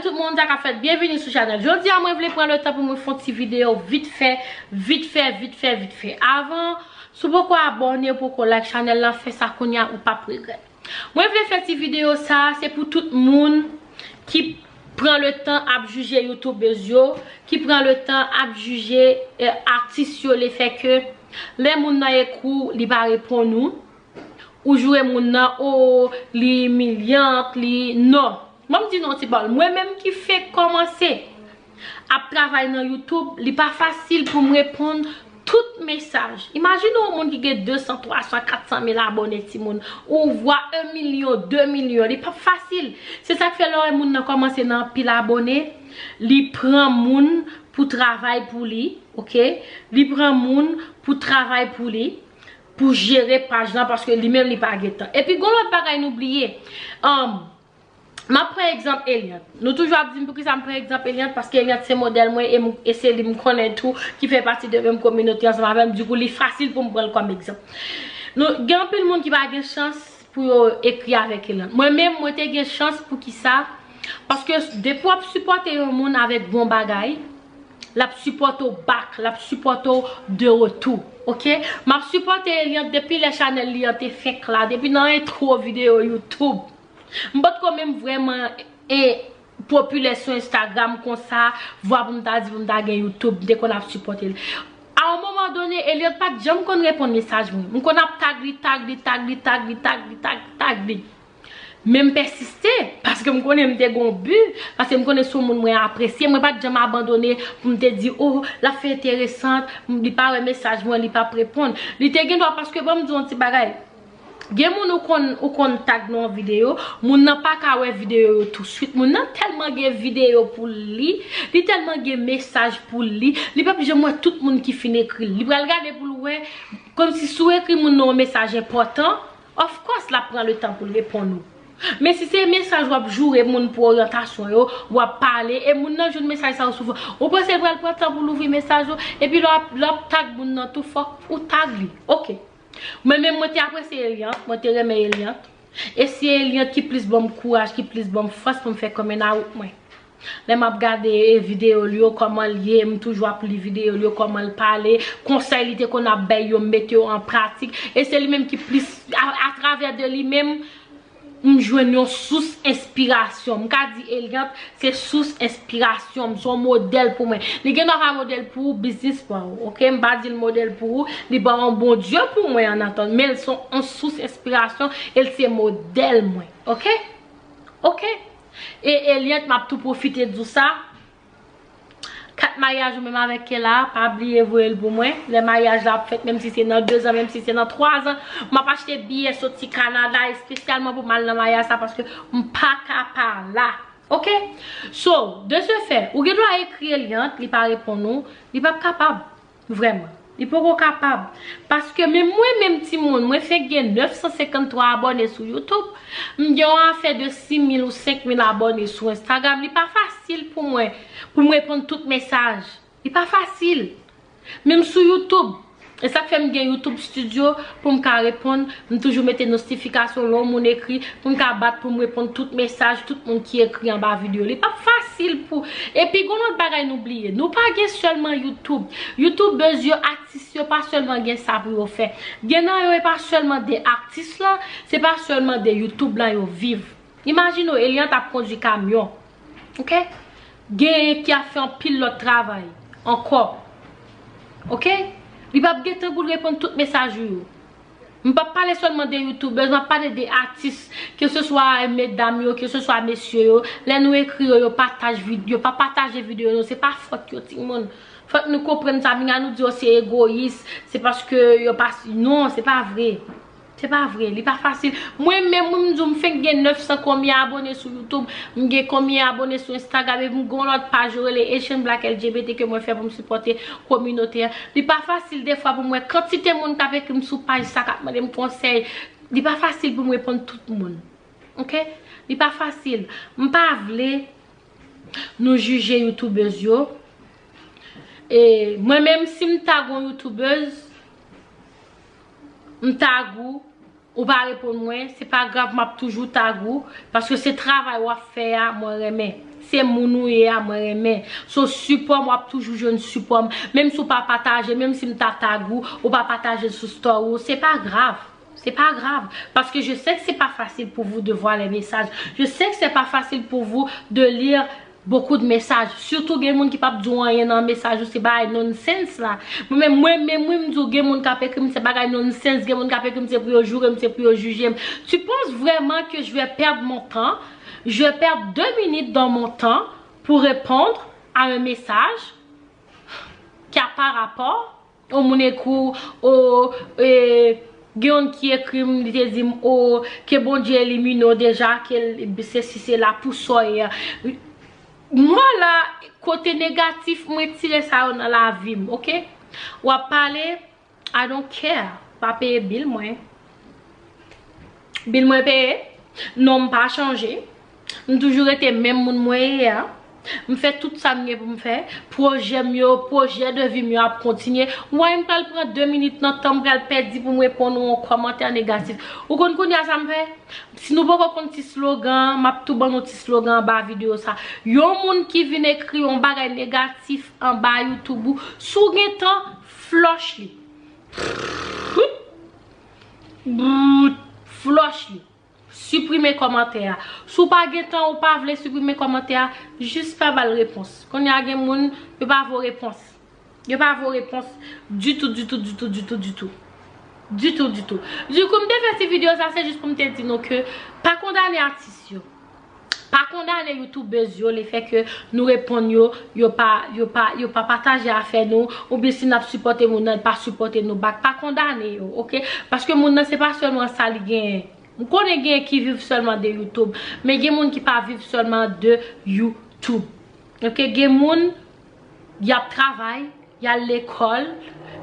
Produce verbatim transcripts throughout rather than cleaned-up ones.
Tout moun, sa k ap fèt, byenvini sou chanèl. Jodi a, mwen vle pran le tan pou mwen fè yon ti videyo vit fè, vit fè, vit fè, vit fè. Avan, si w poko abòne, w poko like chanèl la, fè sa kounye a, ou p ap regrèt. Mwen vle fè ti videyo sa, se pou tout moun ki pran le tan ap jije youtubèz yo, ki pran le tan ap jije eh, atis yo, le fè ke lè moun nan ekri w, li pa reponn ou, ou joure moun nan, o, li imilyant, li, non. Ban m di nou yon ti pawòl. Mwen menm ki fenk kòmanse ap travay nan YouTube, li pa fasil pou m reponn tout mesaj. Imajine yon moun ki gen de san, twa san, kat san mil abòne, timoun. Ou vwa en milyon, de milyon. Li pa fasil. Se sa k fè lè w wè moun nan kòmanse nan anpil abòne, li pran moun pou travay pou li, oke? Li pran moun pou travay pou li, pou jere paj lan, paske li menm li pa gen tan. Epi gon lòt bagay nou bliye. Um, M ap pran egzanp Eliante. Nou toujou ap di m poukisa m pran egzanp Eliante, paske Eliante se modèl mwen e, m, e se li m konnen tou ki fè pati de menm kominote ansanm avè m. Dikou, li fasil pou m pran l kòm egzanp. Nou, gen anpil moun ki pa gen chans pou yo ekri avèk Eliante. Mwen menm, mwen te gen chans poukisa? Paske depi w ap sipòte yon moun avèk bon bagay, l ap sipòte w back, l ap sipòte w de retou. Oke? M ap sipòte Eliante depi lè chanèl li an te fenk la, depi nan entwo videyo YouTube. M potko menm vrèman e popilè sou Instagram konsa, vwa pou m ta di pou m ta gen YouTube, m te konn ap sipòte l. A yon moman done, Eliante pa t janm konn reponn mesaj mwen. M konn ap tag li, tag li, tag li, tag li, tag li, tag li, tag li. Men m pèsiste, paske m konnen m te gon bi, paske m konnen se yon moun mwen apresye, mwen pa t janm abandone pou m te di, oh, l ap fè enteresan, li pa wè mesaj mwen, li p ap reponn. Li te gen dwa, paske ban m di yon ti bagay. Gen moun ou konn, ou konn tag nan yon videyo, moun nan pa ka wè videyo yo touswit. Moun nan tèlman gen videyo pou li, li tèlman gen mesaj pou li, li p ap janm wè tout moun ki fin ekri l. Li pral gade pou l wè, kòmsi si w ekri moun nan yon mesaj enpòtan, of course, l ap pran le tan pou l reponn ou. Men si se mesaj w ap joure moun pou oryantasyon yo, w ap pale, e moun nan jwenn mesaj sa yo souvan, ou panse l pral pran tan pou l ouvri mesaj ou? Epi lè w ap, lè w ap tag moun nan tou, fòk ou tag li. Oke. Mwen menm, mwen te apresye Eliante, mwen te renmen Eliante. E se Eliante ki plis ban m kouraj, ki plis ban m fòs pou m fè coming out mwen. Lè m ap gade, e, videyo l yo, kòman l ye, m toujou ap li videyo l yo, kòman l pale, konsèy li te konn ap bay yo, m mete yo an pratik. E se li menm ki plis, a, atravè de li menm, m jwenn yon sous enspirasyon. M ka di Eliante se sous enspirasyon m, se yon modèl pou mwen. Li gen dwa pa modèl pou ou, biznis pa ou, oke? M pa di l modèl pou ou, li pa yon Bondye pou mwen an atann, men l se yon sous enspirasyon, e l se modèl mwen, oke? Oke? E Eliante, m ap tou pwofite di w sa, kat maryaj ou menm avèk Kela, pa bliye voye l pou mwen. Lè maryaj la ap fèt, menm si se nan dezan, menm si se nan twazan, m ap achte biyè soti Kanada espesyalman pou m al nan maryaj sa, paske m pa ka pa la. Oke? So, de ce fait, ou gen dwa ekri Eliante, li pa reponn ou, li p ap kapab. Vrèman. Li poko kapab. Paske menm mwen menm timoun, mwen fenk gen nèf san senkann twa abòne sou YouTube. M gen yon afè de sis mil ou senk mil abòne sou Instagram. Li pa fasil pou mwen, pou m reponn tout mesaj. Li pa fasil. Menm sou YouTube. E sa k fè m gen YouTube Studio pou m ka reponn. M toujou mete notifikasyon lè yon moun ekri pou m ka bat pou m reponn tout mesaj, tout moun ki ekri anba videyo. Li p ap fasil pou. Epi gon lòt bagay nou bliye. Nou pa gen sèlman YouTube. YouTubers yo, atis yo pa sèlman gen sa pou yo fè. Gen nan yo, e pa sèlman de atis lan, se pa sèlman de YouTube lan yo viv. Imajine w, Eliante ap kondui kamyon. Oke? Genyen ki ap fè anpil lòt travay ankò. Oke? Li p ap gen tan pou l reponn tout mesaj ou yo. M p ap pale sèlman de youtubers, m ap pale de atis, ke se swa medam yo, ke se swa mesye yo. Lè nou ekri yo, yo pataj vid-, yo pa pataje videyo nou, se pa fòt yo, timoun. Fòk nou konprann sa, pinga nou di yo se egoyis, se paske yo pa, non, se pa vre. Se pa vre, li pa fasil. Mwen menm, mwen m di w, m fenk gen nèf san konbyen abòne sou YouTube, m gen konbyen abòne sou Instagram, epi m gen yon lòt paj yo rele Asian Black L G B T ke mwen fè pou m sipòte kominote a. Li pa fasil defwa pou m wè kantite moun k ap ekri m sou paj sa, k ap mande m konsèy. Li pa fasil pou m reponn tout moun. Oke? Li pa fasil. M pa vle nou jije youtubèz yo. E mwen menm, si m tag yon youtubèz, m tag ou, ou pa reponn mwen, se pa grav, m ap toujou tag ou, paske se travay w ap fè a, mwen renmen. Se moun ou ye a, mwen renmen. So, sipò m, w ap toujou jwenn sipò m. Menm si w pa pataje, menm si m ta tag ou, ou pa pataje l sou story ou, se pa grav. Se pa grav. Paske je sais que c'est pas facile pour vous de voir les messages. Je sais que c'est pas facile pour vous de lire beaucoup de messages. Sitou gen moun ki p ap di w anyen nan mesaj ou, se bagay nonsense la. Mwen menm, mwen menm, wi, m di w, gen moun k ap ekri m, se bagay nonsense, gen moun k ap ekri m, se pou yo joure m, se pou yo jije m. Tu penses vraiment que je vais perdre mon temps? Je vais perdre deux minutes dans mon temps pour répondre à un message qui a pas rapport? Yon moun ekri w, o, e, gen youn ki ekri m, li te di m, o, ke Bondye elimine w deja, ke l, sesi sela pou sa w ye a. Mwen la, kote negatif, mwen tire sa yo nan lavi m, oke? W ap pale, I don't care. Pa peye bil mwen. Bil mwen peye. Non, m pa chanje. M toujou rete menm moun mwen ye a. M fè tout sa m gen pou m fè. Pwojè m yo, pwojè de vi m yo ap kontinye. Why m pral pran de minit nan tan m pral pèdi pou m reponn ou yon kòmantè negatif? Ou konn kounye a sa m fè? Si nou poko konn ti slogan an, m ap tou ban nou ti slogan anba videyo sa. Yon moun ki vin ekri yon bagay negatif anba YouTube ou, si w gen tan, flòch li. Bout, flòch li. Siprime kòmantè a. Si w pa gen tan ou pa vle siprime kòmantè a, jis pa ba l repons. Kounye a gen moun, yo pa vo repons. Yo pa vo repons ditou, ditou, ditou, ditou, ditou. Ditou, ditou. Ditou, m te fè ti videyo sa, se jis pou m te di nou ke pa kondane atis yo. Pa kondane youtubèz yo, lefètke nou reponn yo, yo pa, yo pa, yo pa pataje afè nou, oubyen si n ap sipòte moun nan, l pa sipòte nou back. Pa kondane yo, oke? Paske moun nan se pa sèlman sa li genyen. M konnen gen ki viv sèlman de YouTube, men gen moun ki pa viv sèlman de YouTube. Oke, gen moun, y ap travay, y al lekòl,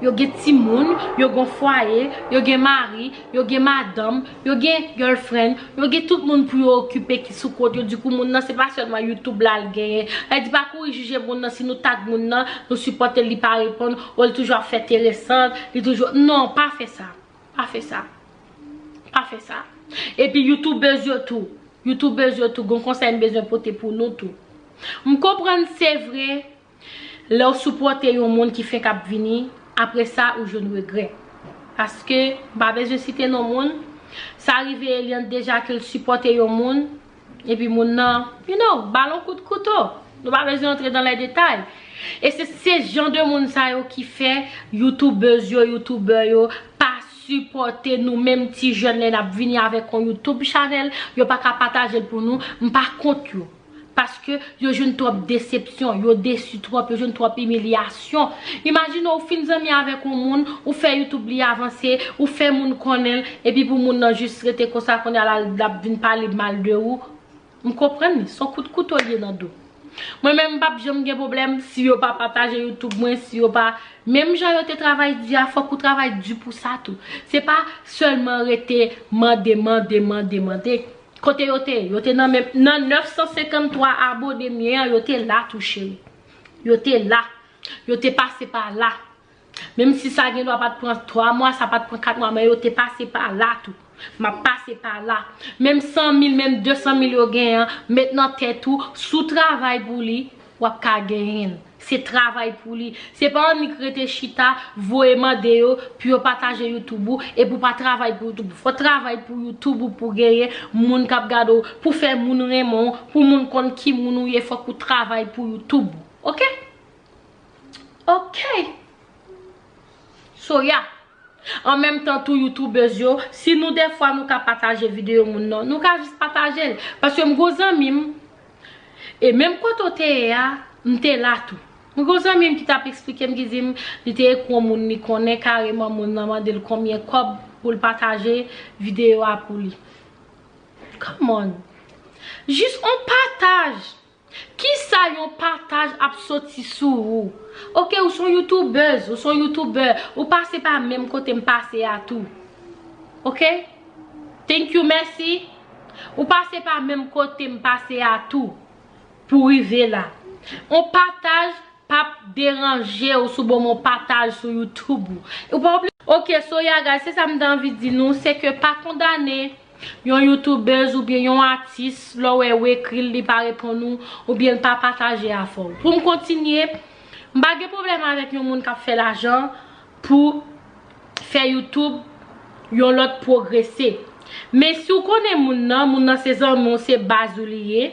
yo gen timoun, yo gen fwaye, yo gen mari, yo gen madanm, yo gen girlfriend, yo gen tout moun pou yo okipe ki sou kont yo. Dikou moun nan se pa sèlman YouTube la l genyen. Sa di pa kouri jije moun nan si nou tag moun nan, nou sipòte l, li pa reponn, o l toujou ap fè teresan, li toujou, non, pa fè sa. Pa fè sa. Pa fè sa. Epi youtubèz yo tou. Youtubèz yo tou, gon konsèy m bezwen pote pou nou tou. M konprann se vre, lè w sipòte yon moun ki fenk ap vini, apre sa ou jwenn regrè. Paske, m pa bezwen site non moun, sa rive Eliante deja ke l sipòte yon moun, epi moun nan, you know, ba l yon kout kouto. Nou pa bezwen antre dans les détails. E se, se jan de moun sa yo ki fè youtubèz yo, youtubè yo pa sipòte nou menm ti jèn lè n ap vini avèk yon YouTube channel, yo pa ka pataje l pou nou, m pa kont yo. Paske yo jwenn twòp desepsyon, yo desi twòp, yo jwenn twòp imilyasyon. Imajine w fin zanmi avèk yon moun, ou fè YouTube li avanse, ou fè moun konnen l, epi pou moun nan jis rete konsa, kounye a l ap vin pale mal de ou. M konprann li, se yon kout kouto l ye nan do. Mwen menm m p ap janm gen pwoblèm si yo pa pataje YouTube mwen, si yo pa, menm jan yo te travay di a, fòk ou travay di pou sa tou. Se pa sèlman rete mande, mande, mande, mande. Kote yo te ye? Yo te nan menm, nan nèf san senkann twa abone m ye an, yo te la tou, cheri. Yo te la. Yo te pase pa la. Menm si sa gen dwa pa t pran twa mwa, sa pa t pran kat mwa, men yo te pase pa la tou. M ap pase pa la. Menm san mil, menm de san mil yo genyen an, met nan tèt ou, si w travay pou li, w ap ka genyen l. Se travay pou li. Se pa annik rete chita, voye mande yo, pou yo pataje YouTube ou, epi w pa travay pou YouTube ou. Fò w travay pou YouTube ou, pou genyen moun k ap gade w, pou fè moun renmen w, pou moun konn ki moun ou ye, fòk ou travay pou YouTube ou. Oke? Oke. So, yeah. An menm tan tou, youtubèz yo, si nou defwa nou ka pataje videyo moun nan, nou ka jis pataje l. Paske m gon zanmi m, e menm kote w te ye a, m te la tou. M gon zanmi m ki t ap eksplike m, ki di m, li te ekri yon moun li konnen, kareman moun nan mande l konbyen kòb pou l pataje videyo a pou li. Come on. Jis on pataj. Kisa yon pataj ap soti sou ou? Oke, ou se yon youtubèz, ou se yon youtubè, ou pase pa menm kote m pase a tou. Oke? Thank you, mèsi. Ou pase pa menm kote m pase a tou pou rive la. On pataj p ap deranje w si w ban m on pataj sou YouTube ou. Ou pa oblije. Oke, so yeah guys, se sa m te anvi di nou, se ke pa kondane yon youtubèz oubyen yon atis, lè w wè ou ekri l, li pa reponn ou, oubyen l pa pataje avè w. Pou m kontinye, m pa gen pwoblèm avèk yon moun k ap fè lajan pou fè YouTube yon lòt pwogrese. Men si w konnen moun nan, moun nan se zanmi w, se baz ou li ye,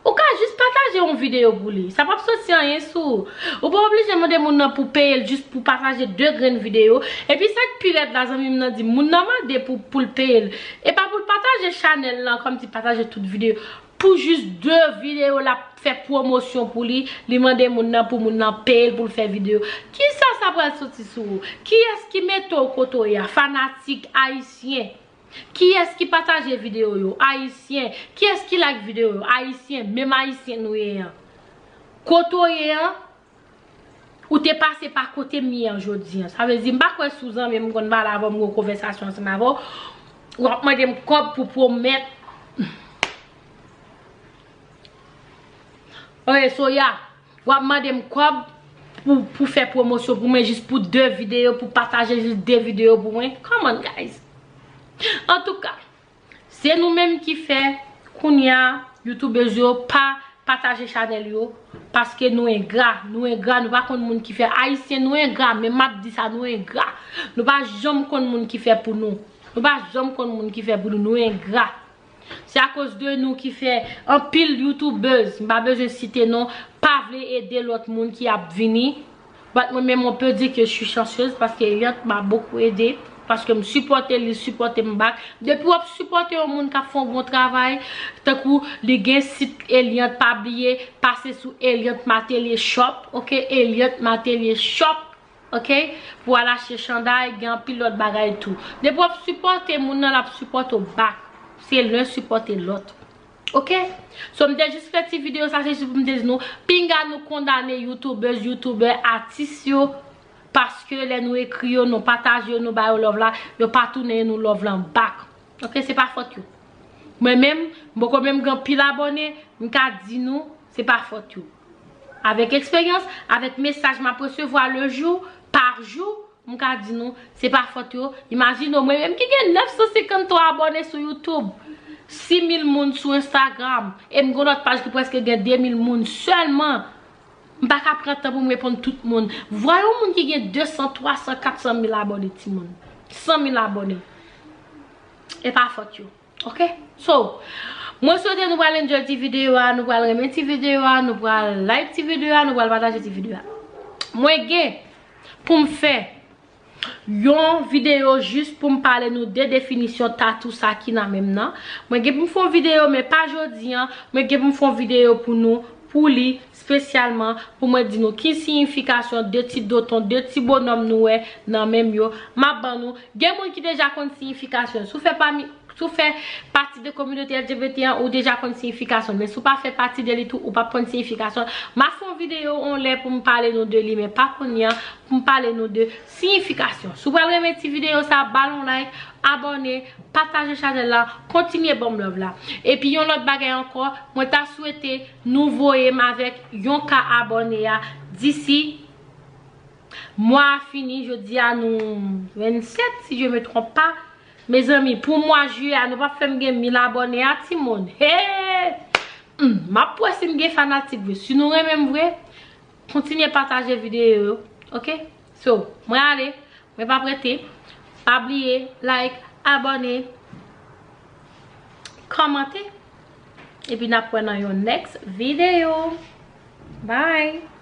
ou ka jis pataje yon videyo pou li. Sa p ap soti anyen sou ou. Ou pa oblije mande moun nan pou peye l jis pou pataje de grenn videyo. Epi sa k pi rèd la, zanmi m nan di m, moun nan mande pou, pou l peye l. E pa pou l pataje chanèl lan, kòmsi pataje tout videyo. Pou jis de videyo l ap fè pwomosyon pou li, li mande moun nan pou moun nan peye l pou l fè videyo. Kisa sa pral soti sou ou? Kiyès ki mete w kote w ye a? Fanatik ayisyen. Kiyès ki pataje videyo yo? Ayisyen. Kiyès ki like videyo yo? Ayisyen. Menm ayisyen nou ye an. Kote w ye an, ou te pase pa kote m ye an jodi an. Sa vle di, m pa kwè si w zanmi m, m konn pale avè w, m gen yon konvèsasyon ansanm avè w, w ap mande m kòb pou pwomèt. Oye, Soya, w ap mande m kòb pou, pou fè pwomosyon pou mwen, jis pou de videyo, pou pataje jis de videyo pou mwen. Come on, guys. Antouka, se nou menm ki fè, kounye a, youtubèz yo pa pataje chanèl yo, paske nou engra, nou engra, nou pa konn moun ki fè. Ayisyen, nou engra, men m ap di sa, nou engra. Nou pa janm konn moun ki fè pou nou. Nou pa janm konn moun ki fè pou nou, nou engra. Se akoz de nou ki fè anpil youtubèz, m pa bezwen site non, pa vle ede lòt moun ki ap vini. But mwen menm, on peut dire que je suis chanceuse paske Eliante m'a beaucoup aidé, paske m sipòte li, li sipòte m back. Depi w ap sipòte yon moun k ap fè yon bon travay, tankou li gen sit Eliante, pa bliye pase sou Eliante Matelier Shop, ok? Eliante Matelier Shop, ok? Pou al achte chanday, gen anpil lòt bagay tou. Depi w ap sipòte moun nan, l ap sipòte w back. Se len sipòte lòt. Ok? So, m te jis fè ti videyo sa, se jis pou m te di nou, pinga nou kondane youtubèz, youtubè, atis yo, paske lè nou ekri yo, nou pataje yo, nou ba yo love la, yo pa tounen nou love lan back. Ok? Se pa fòt yo. Mwen menm, m poko menm gen pil abòne, m ka di nou, se pa fòt yo. Avèk eksperyans, avèk mesaj m ap resevwa le jou, pa jou, m ka di nou, se pa fòt yo. Imajine w, mwen menm ki gen nèf san senkanntwa abòne sou YouTube, sis mil moun sou Instagram, e m gen lòt paj ki prèske gen de mil moun sèlman. M pa ka pran tan pou m reponn tout moun. Vwa yon moun ki gen de san, twa san, kat san mil abòne, timoun. San mil abòne. E pa fòt yo. Ok? So, mwen swete nou pral enjoy ti videyo a, nou pral renmen ti videyo a, nou pral like ti videyo a, nou pral pataje ti videyo a. Mwen gen pou m fè yon videyo jis pou m pale nou de definisyon tatou sa ki nan men m nan. Mwen gen pou m fè yon videyo, men pa jodi an. Mwen gen pou m fè yon videyo pou nou, pou li, espesyalman, pou mwen di nou ki siyifikasyon de ti doton, de ti bonòm nou wè nan men m yo. M ap ban nou. Gen moun ki deja konn siyifikasyon. Si w fè pami Si w fè pati de kominote L G B T an, ou deja konn siyifikasyon l, men si w pa fè pati de li tou, ou p ap konn siyifikasyon l. M ap fè yon videyo yon lè pou m pale nou de li, men pa kounye a, pou m pale nou de siyifikasyon. Si w pral renmen ti videyo sa, ba l yon like, abòne, pataje chanèl la, kontinye ban m love la. Epi yon lòt bagay ankò, mwen ta swete nou voye m avèk yon ka abòne a disi mwa a fini, jodi a nou vennsèt, si je me trompe pas. Mezanmi, pou mwa jiyè a, nou p ap fè m gen mil abòne a, timoun. Hey! Hmm, m ap wè si m gen fanatik vre. Si nou renmen m vre, kontinye pataje videyo yo, ok? So, mwen ale, mwen p ap rete. Pa bliye, like, abòne, kòmante. Epi n ap wè nan yon next videyo. Bye!